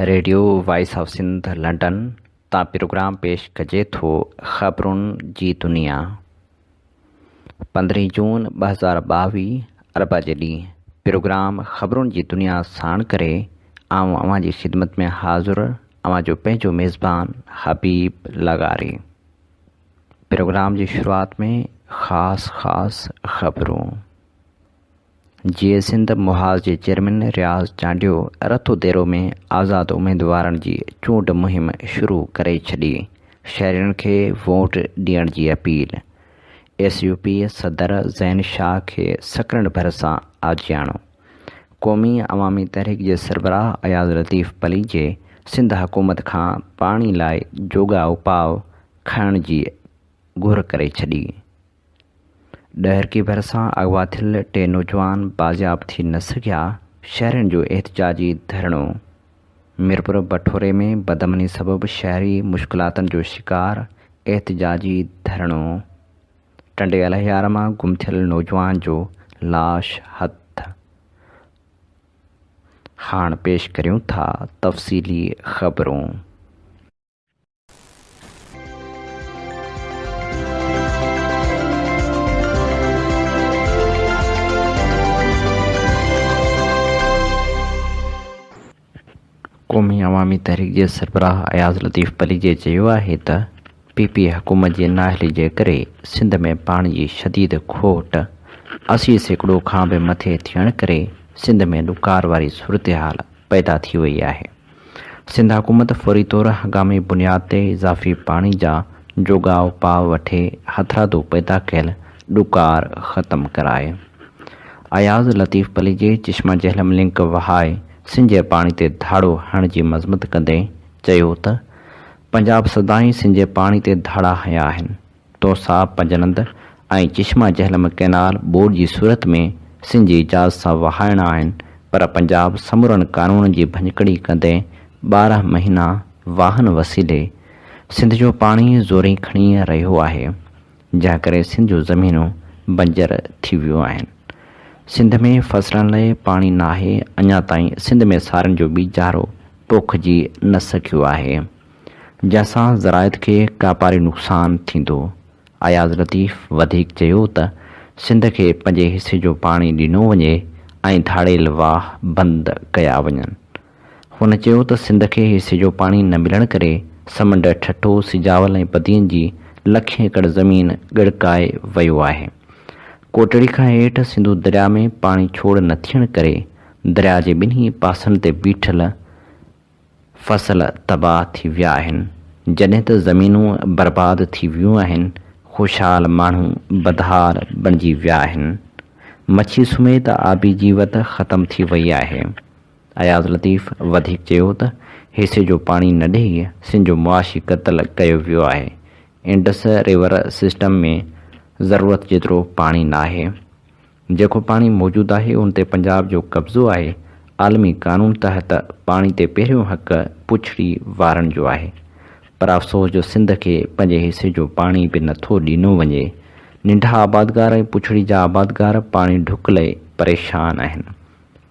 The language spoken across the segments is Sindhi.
Radio voice of Sindh London تان پروگرام پيش ڪجي ٿو خبرن جي دنيا پندرهين جون 2022 اربع جي ڏينهن پروگرام خبرن جي دنيا ساڻ ڪري آئون اوهان جي خدمت ۾ حاضر اوهان جو پنهنجو ميزبان حبيب لغاري. پروگرام جي شروعات ۾ خاص خاص خبرون. جيئي سنڌ محاذ جي چيئرمين رياض چانڊيو رتو ديرو ۾ آزاد اميدوارن جي چونڊ مهم شروع ڪري ڇڏي، شهرين کي ووٽ ڏيڻ جي اپيل. ايس يو پي صدر زين شاهه کي سڪرنڊ ڀرسان آجياڻو. قومي عوامي تحريڪ جي سربراهه اياز لطيف پليجي سنڌ حڪومت کان پاڻي لاء جوڳا اپاء کڻڻ جي گهر ڪري ڇڏي. ڏهرڪي ڀرسان اغوا ٿيل ٽي نوجوان بازياب ٿي نه سگهيا، شهرين جو احتجاجي ڌرڻو. ميرپور بٺوري ۾ بدامني سبب شهري مشڪلاتن جو شڪار، احتجاجي ڌرڻو. ٽنڊي الهيار مان گم ٿيل نوجوان جو لاش هٿ، هاڻ پيش ڪريون ٿا تفصيلي خبرون. قومي عوامي تحريڪ جي سربراهه اياز لطيف پليجي چيو آهي ته پي پي حڪومت جي نااهلي جي ڪري سنڌ ۾ پاڻي جي شديد کوٽ 80% کان به مٿي ٿيڻ ڪري سنڌ ۾ ڏڪار واري صورتحال پيدا ٿي وئي آهي. سنڌ حڪومت فوري طور هنگامي بنياد تي اضافي پاڻي جا جوڳا اپاء وٺي هٿرادو پيدا ڪيل ڏڪار ختم ڪرائي. اياز لطيف پليجي چشما جهلم لنڪ وهائي سنڌ جي پاڻي تي ڌاڙو هڻڻ جي مذمت ڪندي چيو ته پنجاب سدائين سنڌ جي پاڻي تي ڌاڙا هنيا آهن، تونسا، پنجنند ۽ چشما جهلم ڪئنال ٻوڏ جي صورت ۾ سنڌ جي اجازت سان وهائڻا آهن پر پنجاب سمورن قانونن جي ڀڃڪڙي ڪندي 12 مهينا واهن وسيلي سنڌ جو پاڻي زورين کڻي رهيو آهي. جنهن ڪري سنڌ جون زمينون بنجر ٿي ويون آهن. سنڌ ۾ فصلن لاء پاڻي ناهي، اڃا تائين سنڌ ۾ سارين جو ٻيجارو پوکجي نه سگهيو آهي، جنهن سان زراعت کي ڪاپاري نقصان ٿيندو. اياز لطيف وڌيڪ چيو ته سنڌ کي پنهنجي حصي جو پاڻي ڏنو وڃي ۽ ڌاڙيل واهه بند ڪيا وڃن. هن چيو ته سنڌ کي حصي جو پاڻي نه ملڻ ڪري سمنڊ ٺٽو، سجاول ۽ بدين جي لکين ايڪڙ زمين ڳڙڪائي ويو آهي. ڪوٽڙي کان هيٺ سنڌو درياء ۾ پاڻي ڇوڙ نه ٿيڻ ڪري درياء جي ٻنهي پاسن تي بيٺل فصل تباهه ٿي ويا آهن، جڏهن ته زمينون برباد ٿي ويون آهن، خوشحال ماڻهو بدحال بڻجي ويا آهن. مڇي سميت آبي جيوت ختم ٿي وئي آهي. اياز لطيف وڌيڪ چيو ته حصي جو پاڻي نه ڏئي سنڌ جو معاشي قتل ڪيو ويو آهي، انڊس ريور سسٽم ۾ ضرورت جيترو پاڻي ناهي، جيڪو پاڻي موجود آهي ان تي پنجاب جو قبضو آهي، عالمي قانون تحت پاڻي تي پهريون حق پڇڙي وارن جو آهي پر افسوس جو سنڌ کي پنهنجي حصي جو پاڻي به نٿو ڏنو وڃي، ننڍا آبادگار ۽ پڇڙي جا آبادگار پاڻي ڍڪ لئي پريشان آهن.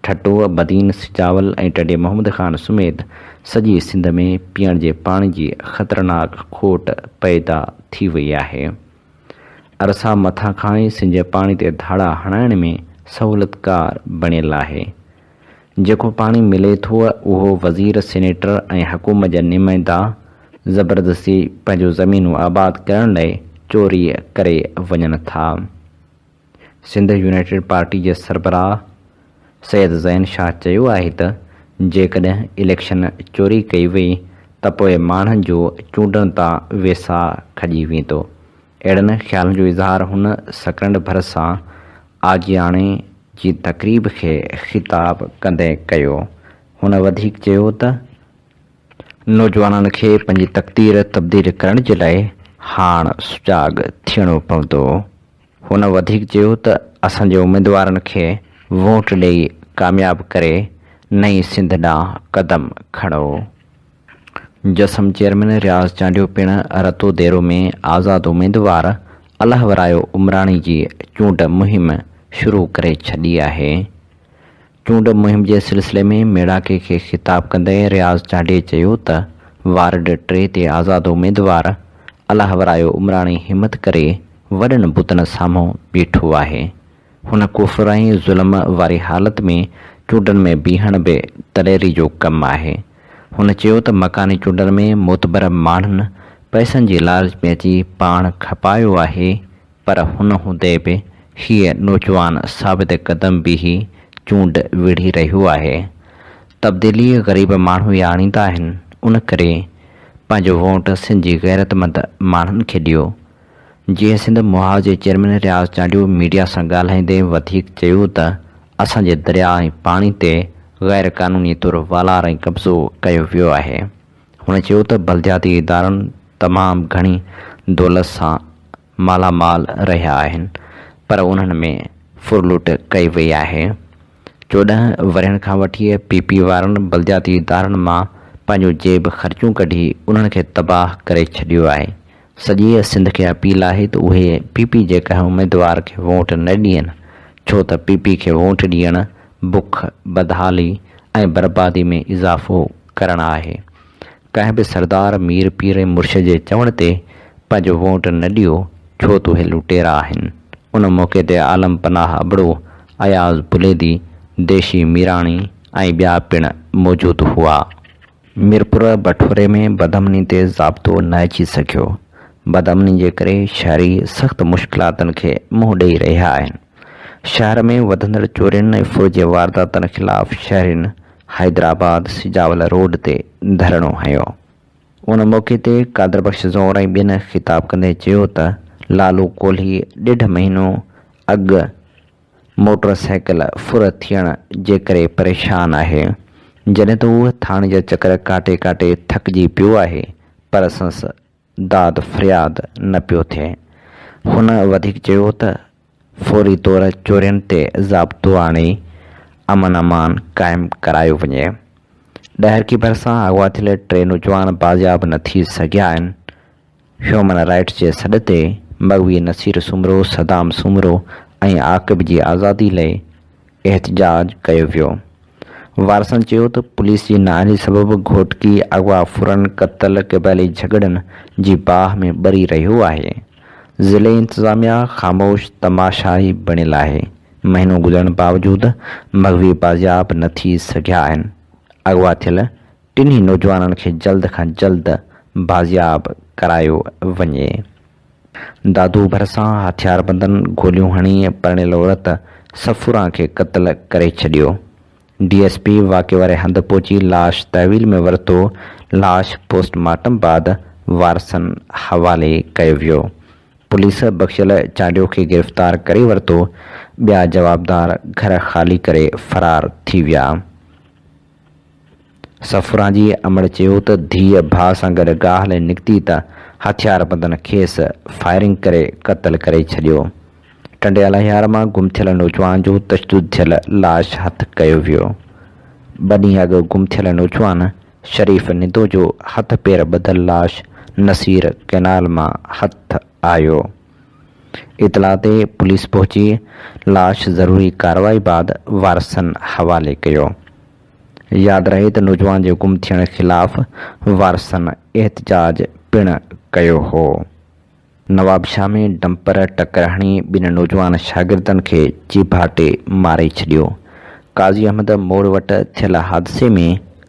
ٺٽو، بدين، سجاول ۽ ٽنڊي محمد خان سميت سڄي سنڌ ۾ پيئڻ جي پاڻي جي خطرناڪ کوٽ پيدا ٿي وئي آهي. ارسا مٿان کان ئي سنڌ جي پاڻي تي ڌاڙا هڻائڻ ۾ سهولتڪار بڻيل آهي. جيڪو پاڻي ملي ٿو اهو وزير، سينيٽر ۽ حڪومت جا نمائندا زبردستي پنهنجون زمينون آباد ڪرڻ لاء چوري ڪري وڃن ٿا. سنڌ يونائيٽيڊ پارٽي جي سربراهه سيد زين شاهه چيو آهي ته جيڪڏهن اليڪشن چوري ڪئي وئي ته پوء ماڻهن جو چونڊن تان ويساهه کڄي ويندو. اهڙن خيالن جو اظهار هن سڪرنڊ ڀرسان آجياڻي جي تقريب کي خطاب ڪندي ڪيو. هن وڌيڪ چيو ته نوجوانن کي پنهنجي تقدير تبديل ڪرڻ جي لاء هاڻ سجاڳ ٿيڻو پوندو. هن وڌيڪ چيو ته اسان جي اميدوارن کي ووٽ ڏئي ڪامياب ڪري نئين سنڌ ڏانهن قدم کڻو. جسم چيئرمين رياض چانڊيو پڻ رتو ديرو ۾ آزاد اميدوار الهه ورايو عمراڻي جي چونڊ مهم شروع ڪري ڇڏي آهي. چونڊ مهم جي سلسلي ۾ ميڙاڪي کي خطاب ڪندي رياض چانڊيي چيو ته وارڊ 3 تي آزاد اميدوار الهه ورايو عمراڻي همت ڪري وڏن بتن سامهون بيٺو آهي. هن ڪفر ۽ ظلم واري حالت ۾ چونڊن ۾ بيهڻ به دليري جو ڪم آهي. هن چيو ته مڪاني چونڊن ۾ معتبر ماڻهن پئسن جي لالچ ۾ اچي پاڻ کپايو آهي پر هن هوندي به هيء نوجوان ثابت قدم بيهي چونڊ وڙهي رهيو آهي. تبديلي غريب ماڻهو ئي آڻيندا آهن ان ڪري پنهنجو ووٽ سنڌ جي غيرتمند ماڻهن کي ڏيو. جيئي سنڌ محاذ جي چيئرمين رياض چانڊيو ميڊيا سان ڳالهائيندي وڌيڪ چيو ته اسان جي درياء ۽ پاڻي تي غير قانوني طور والار ۽ قبضو ڪيو ويو آهي. هن چيو ته بلدياتي ادارن تمام گهڻي دولت سان مالا مال رهيا آهن پر انهن ۾ ڦرلوٽ ڪئي وئي آهي. 14 ورهين کان وٺي پي پي وارن بلدياتي ادارن مان پنهنجون جيب خرچون ڪڍي انهن کي تباهه ڪري ڇڏيو آهي. سڄيء سنڌ کي اپيل آهي ته اهي پي پي جي ڪنهن اميدوار کي ووٽ نه ڏين ڇو ته پي پي کي ووٽ ڏيڻ بک، بدحالي ۽ بربادي ۾ اضافو ڪرڻ آهي. ڪنهن به سردار، مير، پير ۽ مرشد جي چوڻ تي پنهنجو ووٽ نه ڏيو ڇو ته اهي لٽيرا آهن. ان موقعي تي عالم پناهه ابڙو، اياز بليدي، ديشي ميراڻي ۽ ٻيا پڻ موجود هئا. ميرپور بٺوري ۾ بدامني تي ضابطو نه اچي سگهيو، بدامني جي ڪري شهري سخت مشڪلاتن کي منهن ڏئي رهيا آهن. شهر ۾ وڌندڙ چورين ۽ ڦر جي وارداتن خلاف شهرين حيدرآباد سجاول روڊ تي ڌرڻو هنيو. ان موقعي تي قادر بخش زئور ۽ ٻين خطاب ڪندي چيو ته لالو ڪولهي ڏيڍ مهينو اڳ موٽر سائيڪل ڦر ٿيڻ جي ڪري پريشان آهي، جڏهن ته هو ٿاڻي جا چڪر ڪاٽي ڪاٽي ٿڪجي پيو آهي پر سندس داد فرياد نه پيو ٿئي. هن وڌيڪ چيو ته فوري طور چورين تي ضابطو آڻي امن امان قائم ڪرايو وڃي. ڏهرڪي ڀرسان اغوا ٿيل ٽي نوجوان بازياب نه ٿي سگهيا آهن. هيومن رائٽس جي سڏ تي مغوي نصير سومرو، صدام سومرو ۽ عاقب جي آزادي لئي احتجاج ڪيو ويو. وارثن چيو ته پوليس جي نااهلي سبب گهوٽڪي اغوا، ڦرن، قتل، قبائلي جهڳڙن جي باهه ۾ ٻري رهيو آهي. ضلعي انتظاميا خاموش تماشائي بڻيل آهي. مهينو گذرڻ باوجود مغوي بازياب نه ٿي سگهيا آهن. اغوا ٿيل ٽنهي نوجوانن کي جلد کان جلد بازياب ڪرايو وڃي. دادو ڀرسان هٿياربندن گوليون هڻي پرڻيل عورت صفوران کي قتل ڪري ڇڏيو. ڊي ايس پي واقعي واري هنڌ پهچي لاش تحويل ۾ ورتو، لاش پوسٽ مارٽم بعد وارثن حوالي ڪيو ويو. پوليس بخشل چانڊيو کي گرفتار ڪري ورتو، ٻيا جوابدار گهر خالي ڪري فرار ٿي ويا. صفوران جي امڙ چيو ته ڌيء ڀاء سان گڏ گاهه لئي نڪتي ته هٿياربندن کيس فائرنگ ڪري قتل ڪري ڇڏيو. ٽنڊي الهيار مان گم ٿيل نوجوان جو تشدد ٿيل لاش هٿ ڪيو ويو. ٻه ڏينهن اڳ گم ٿيل نوجوان شريف ندو جو هٿ پير ٻڌل لاش نصير ڪئنال مان هٿ آيو. اطلاع تي پوليس پهچي لاش ضروري ڪارروائي بعد وارثن حوالي ڪيو. ياد رهي ته نوجوان جي گم ٿيڻ خلاف وارثن احتجاج پڻ ڪيو هو. نوابشاهه ۾ ڊمپر ٽڪر هڻي ٻن نوجوان شاگردن کي چيڀاٽي ماري ڇڏيو. قاضي احمد موڙ وٽ ٿيل حادثي ۾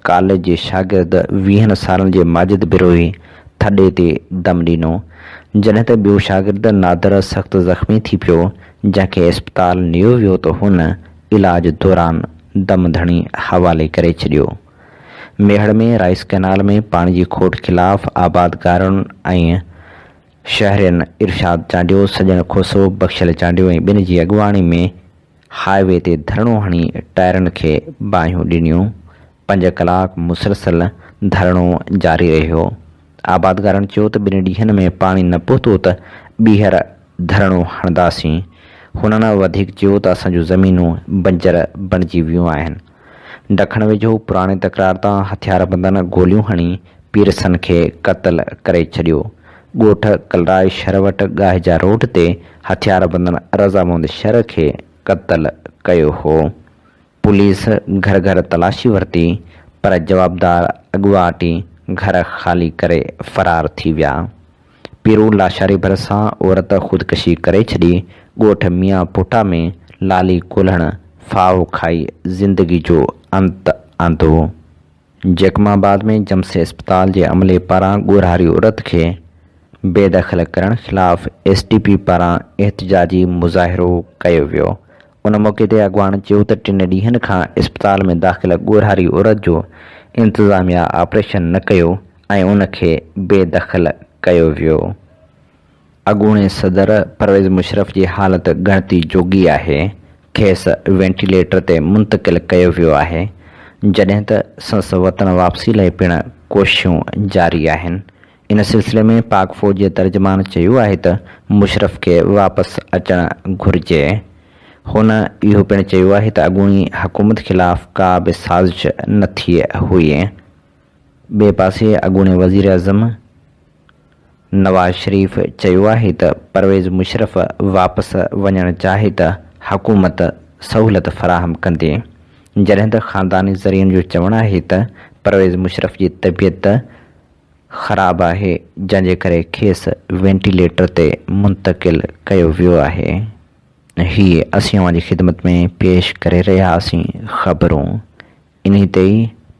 ڪاليج جي شاگرد ويهن سالن جي ماجد بروهي ٿڏي تي دم ڏنو، جڏهن ته ٻيو شاگرد نادر سخت زخمي ٿي پيو، جنهن کي اسپتال نيو ويو ته هن علاج دوران دم ڌڻي حوالي ڪري ڇڏيو. ميهڙ ۾ رائيس ڪئنال ۾ پاڻي جي کوٽ خلاف آبادگارن ۽ شهرين ارشاد چانڊيو، سڄڻ کوسو، بخشل چانڊيو ۽ ٻين جي اڳواڻي ۾ هاء وي تي ڌرڻو هڻي ٽائرن کي باهيون ڏنيون، پنج ڪلاڪ مسلسل ڌرڻو جاري رهيو. آبادگارن چيو ته ٻن ڏينهن ۾ پاڻي نه پهتو ته ٻيهر ڌرڻو هڻنداسين. هنن وڌيڪ چيو ته اسان جون زمينون بنجر بڻجي ويون آهن. ڊکڻ ويجهو پراڻي تڪرار تان هٿياربندن گوليون هڻي پيرسن کي قتل ڪري ڇڏيو. ڳوٺ ڪلرائي شھر وٽ ڳاهيجا روڊ تي هٿياربندن رضامند شھر کي قتل ڪيو هو. پوليس گهر گهر تلاشي ورتي پر جوابدار اڳواٽ ئي گهر خالي ڪري فرار ٿي ويا. پيرو لاشاري ڀرسان عورت خودڪشي ڪري ڇڏي، ڳوٺ ميان پوٽا ۾ لالي ڪولهڻ ڦاهو کائي زندگي جو انت آندو. جيڪب آباد ۾ جمسي اسپتال جي عملي پاران ڳورهاري عورت کي بي دخل ڪرڻ خلاف ايس ٽي پي پاران احتجاجي مظاهرو ڪيو ويو. ان موقعي تي اڳواڻن چيو ته ٽن ڏينهن کان اسپتال ۾ داخل ڳورهاري عورت جو انتظاميا آپريشن نه ڪيو ۽ ان کي بي دخل ڪيو ويو. اڳوڻي صدر پرويز مشرف جي حالت ڳڻتي جوڳي آهي، کيس وينٽيليٽر تي منتقل ڪيو ويو آهي، جڏهن ته سندس وطن واپسي لاء پڻ ڪوششون جاري آهن. ان سلسلي ۾ پاڪ فوج جي ترجمان چيو آهي ته مشرف کي واپس اچڻ گهرجي. هن اهو پڻ چيو آهي ته اڳوڻي حڪومت خلاف ڪا به سازش نه ٿي هئي. ٻئي پاسي اڳوڻي وزيراعظم نواز شريف چيو آهي ته پرويز مشرف واپس وڃڻ چاهي ته حڪومت سهولت فراهم ڪندي، جڏهن ته خانداني ذريعن جو چوڻ آهي ته پرويز مشرف جي طبيعت خراب آهي جنهن جي ڪري کيس وينٽيليٽر تي منتقل ڪيو ويو آهي. هي اسين اوهان جي خدمت ۾ پيش ڪري رهيا هئاسين خبرون. انهي تي ئي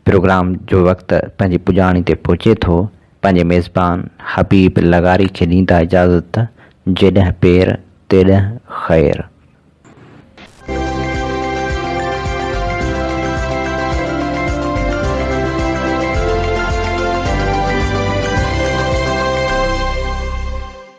پروگرام جو وقت پنهنجي پڄاڻي تي پهچي ٿو. پنهنجي ميزبان حبيب لغاري کي ڏيندا اجازت جيڏهن پير تيڏهن خير.